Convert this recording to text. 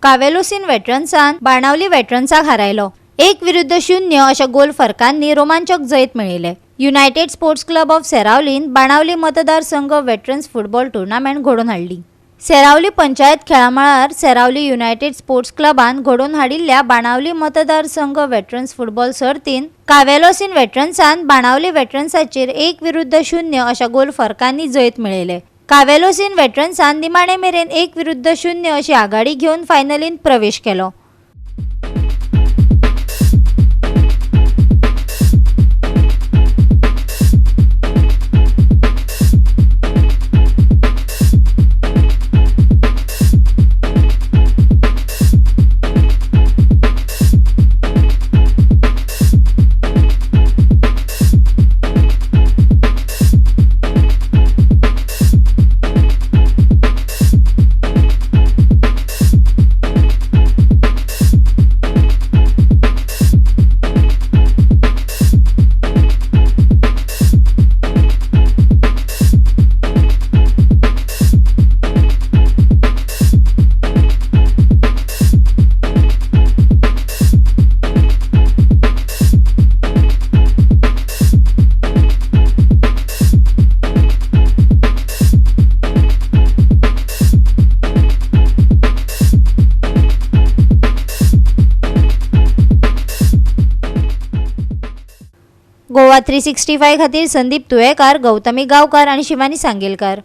कावेलोसीन वेटरन्सान बाणावली वेटरन्साक हारायलो. 1-0 अशा गोल फरकांनी रोमांचक जैत मेळयलें. युनायटेड स्पोर्ट्स क्लब ऑफ सेरावलीन बाणावली मतदारसंघ वेटरन्स फुटबॉल टुर्नामेंट घडोवन हाडली. सेरावली पंचायत खेळामळार सेरावली युनायटेड स्पोर्ट्स क्लबान घडोवन हाडिल्ल्या बाणावली मतदारसंघ वेटरन्स फुटबॉल सर्तीन कावेलोसीन वेटरन्सान बाणावली वेटरन्साचेर 1-0 अशा गोल फरकांनी जैत मेळयलें. कावेलोसीन वेटरन्सान निमाणे मेरेन 1-0 अशी आघाडी घेवन फायनलींत प्रवेश केलो. गोवा 365 खातीर संदीप तुयेकार, गौतमी गांवकार आनी शिवानी सांगेलकार.